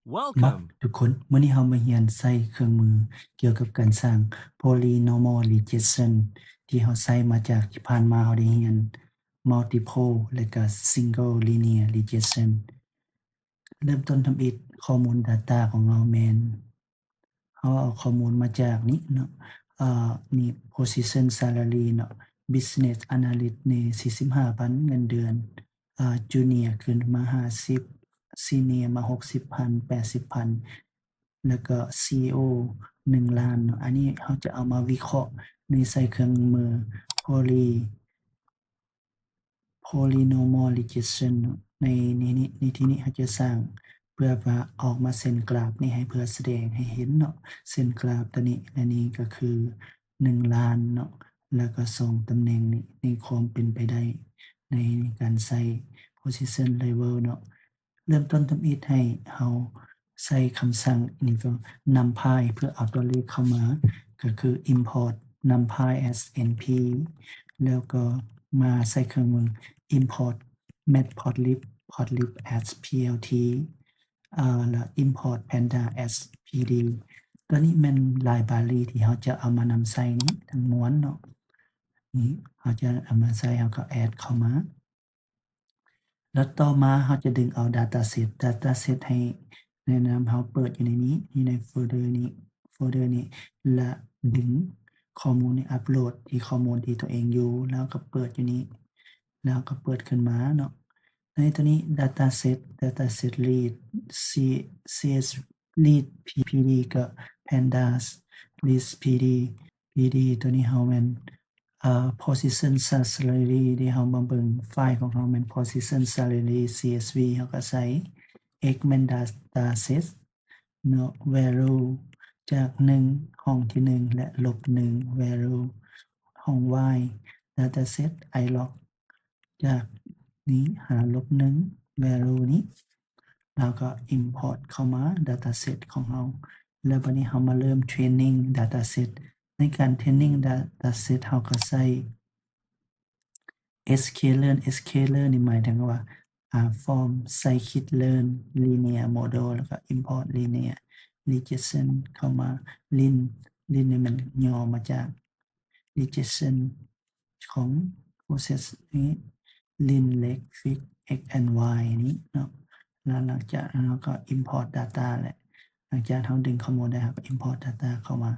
ມາ Welcome. ທຸກຄົນ, ມື້ນີ້ເຮົາມາຮຽນໃຊ້ເຄື່ອງມືກ່ຽວກັບການສ້າງ polynomial regression ທີ່ເຮົາໃຊ້ມາຈາກທີ່ຜ່ານມາເຮົາໄດ້ຮຽນ multiple ແລະກະ single linear regression. ເລີ່ມຕົ້ນທຳອິດ ຂໍ້ມູນ data ຂອງເຮົາແມ່ນ ເຮົາເອົາຂໍ້ມູນມາຈາກນີ້ເນາະ ເອີ ນີ້ position salary ເນາະ business analyst ນີ້ສີ່ສິບຫ້າພັນ ເງິນເດືອນ ເອີ junior ຂຶ້ນມາຫ້າສິບ senior ມາຫົກສິບພັນ ແປດສິບພັນ ແລ້ວກໍ CEO ໜຶ່ງລ້ານເນາະ. ອັນນີ້ເຮົາຈະເອົາມາວິເຄາະໃນໃຊ້ເຄື່ອງມື poly polynomial regression ເນາະ ໃນ ໃນ ໃນທີ່ນີ້ເຮົາຈະສ້າງເພື່ອວ່າອອກມາເສັ້ນກຣາຟນີ້ໃຫ້ເພື່ອສະແດງໃຫ້ເຫັນເນາະ ເສັ້ນກຣາຟຕົວນີ້ ແລະນີ້ກໍຄືໜຶ່ງລ້ານເນາະ ແລ້ວກໍສອງຕຳແໜ່ງນີ້ ໃນຄວາມເປັນໄປໄດ້ໃນການໃຊ້ position level ເນາະ. ເລີ່ມຕົ້ນທຳອິດໃຫ້ເຮົາໃຊ້ຄຳສັ່ງນີ້ກໍ numpy ເພື່ອເອົາຕົວເລກເຂົ້າມາ ກໍຄື import numpy as np ແລ້ວກໍມາໃຊ້ເຄື່ອງມື import matplotlib plotlib as plt ເອີ ແລ້ວ import panda as pd. ຕົວນີ້ແມ່ນ library ທີ່ເຮົາຈະເອົາມານຳໃຊ້ນີ້ທັງມວນເນາະ ນີ້ເຮົາຈະເອົາມາໃຊ້ ເຮົາກໍ add ເຂົ້າມາ. ແລ້ວຕໍ່ມາເຮົາຈະດຶງເອົາ dataset dataset ໃຫ້ແນະນຳເຮົາເປີດຢູ່ໃນນີ້ ຢູ່ໃນໂຟລເດີນີ້ ໂຟລເດີນີ້ ແລະດຶງຂໍ້ມູນນີ້ upload ທີ່ຂໍ້ມູນທີ່ຕົວເອງຢູ່ ແລ້ວກໍເປີດຢູ່ນີ້ ແລ້ວກໍເປີດຂຶ້ນມາເນາະ. ໃນຕົວນີ້ dataset dataset read C- cs read pd ກໍ pandas read pd pd ຕົວນີ້ເຮົາແມ່ນ ເອີ position salary ເດ ເຮົາມາເບິ່ງໄຟລ໌ຂອງເຮົາແມ່ນ position salary csv ເຮົາກໍໃສ່ x ແມ່ນ dataset ເນາະ value ຈາກໜຶ່ງ ຫ້ອງທີໜຶ່ງ ແລະ ລົບໜຶ່ງ value ຫ້ອງ y dataset ilog ຈາກນີ້ຫາລົບໜຶ່ງ value ນີ້ ແລ້ວກໍ import ເຂົ້າມາ dataset ຂອງເຮົາ. ແລ້ວບັດນີ້ເຮົາມາເລີ່ມ training dataset. ໃນການ training dataset ເຮົາກໍໃຊ້ sklearn sklearn ນີ້ໝາຍເຖິງວ່າ form scikit-learn linear model ແລ້ວກໍ import linear regression ເຂົ້າມາ. lin lin ນີ້ແມ່ນຫຍໍ້ມາຈາກ regression ຂອງ process ນີ້ lin length fix x and y ນີ້ເນາະ. ແລ້ວຫຼັງຈາກນັ້ນເຮົາກໍ import data ແຫຼະ ຫຼັງຈາກເຮົາດຶງຂໍ້ມູນໄດ້ ເຮົາກໍ import data ເຂົ້າມາ.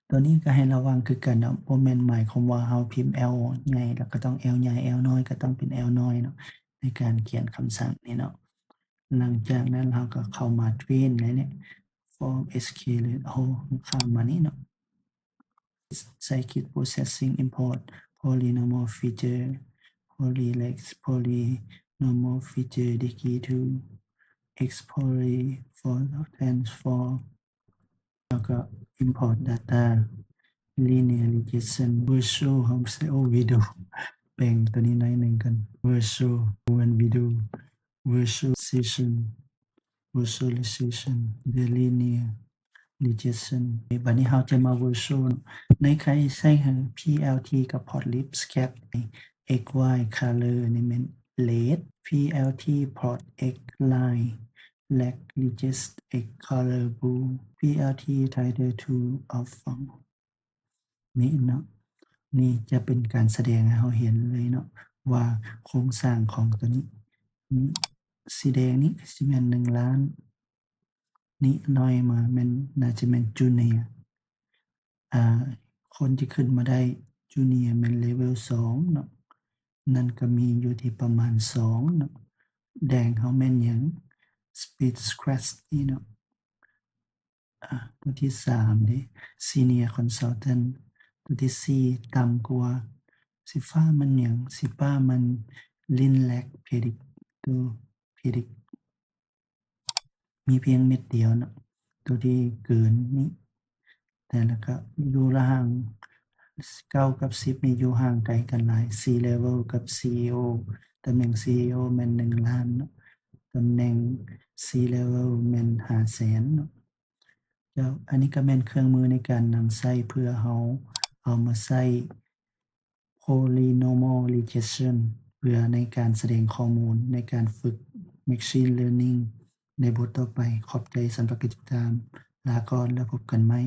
ຕົວນີ້ກໍໃຫ້ລະວັງຄືກັນເນາະ ບໍ່ແມ່ນໝາຍຄວາມວ່າເຮົາພິມ L ໃຫຍ່ ແລ້ວກໍຕ້ອງ L ໃຫຍ່ L ນ້ອຍກໍຕ້ອງເປັນ L ນ້ອຍເນາະ ໃນການຂຽນຄຳສັ່ງນີ້ເນາະ. ຫຼັງຈາກນັ້ນເຮົາກໍເຂົ້າມາ train ໃນນີ້ form sklearn ໂອ້ ຂ້າມມານີ້ເນາະ. scikit processing import polynomial feature polylex polynomial feature degree two x poly for transform ແລ້ວກໍ import data linear regression virtual ເຮົາໃສ່ ໂອ້ ວິດີໂອ ແປງຕົວນີ້ໜ້ອຍໜຶ່ງກ່ອນ virtual when video visualization visualization the linear regression. ບັດນີ້ເຮົາຈະມາ virtual ໃນໃຄໃຊ້ plt ກັບ plotlib sketch x y color ນີ້ແມ່ນ red plt plot x line black regress x color blue plt title to of font ນີ້ເນາະ. ນີ້ຈະເປັນການສະແດງໃຫ້ເຮົາເຫັນເລີຍເນາະ ວ່າໂຄງສ້າງຂອງຕົວນີ້ ນີ້ ສີແດງນີ້ຊິແມ່ນໜຶ່ງລ້ານ ນີ້ນ້ອຍມາແມ່ນ ໜ້າຈະແມ່ນ junior ອາ ຄົນທີ່ຂຶ້ນມາໄດ້ junior ແມ່ນ level ສອງເນາະ ນັ້ນກໍມີຢູ່ທີ່ປະມານສອງເນາະ. ແດງເຮົາແມ່ນຫຍັງ? Speed Scratch ນີ້ເນາະ. ອາ ຕົວທີສາມເດ້ Senior Consultant ຕົວທີສີ່ຕ່ຳກວ່າ. ສີຟ້າມັນຫຍັງ? ສີຟ້າມັນ Lin Lag Predict ຕົວ Predict ມີພຽງເມັດດຽວເນາະ ຕົວທີ່ເກີນນີ້ ແຕ່ລະກະຢູ່ລະຫວ່າງເກົ້າກັບສິບນີ້ຢູ່ຫ່າງໄກກັນຫຼາຍ. C level ກັບ CEO ຕຳແໜ່ງ CEO ແມ່ນໜຶ່ງລ້ານເນາະ ຕຳແໜ່ງ C level ແມ່ນຫ້າແສນເນາະ. ແລ້ວອັນນີ້ກໍແມ່ນເຄື່ອງມືໃນການນຳໃຊ້ເພື່ອເຮົາເອົາມາໃຊ້ Polynomial Regression ເພື່ອໃນການສະແດງຂໍ້ມູນໃນການຝຶກ Machine Learning ໃນບົດຕໍ່ໄປ. ຂອບໃຈສຳລັບການຕິດຕາມ. ລາກ່ອນ ແລ້ວພົບກັນໃໝ່.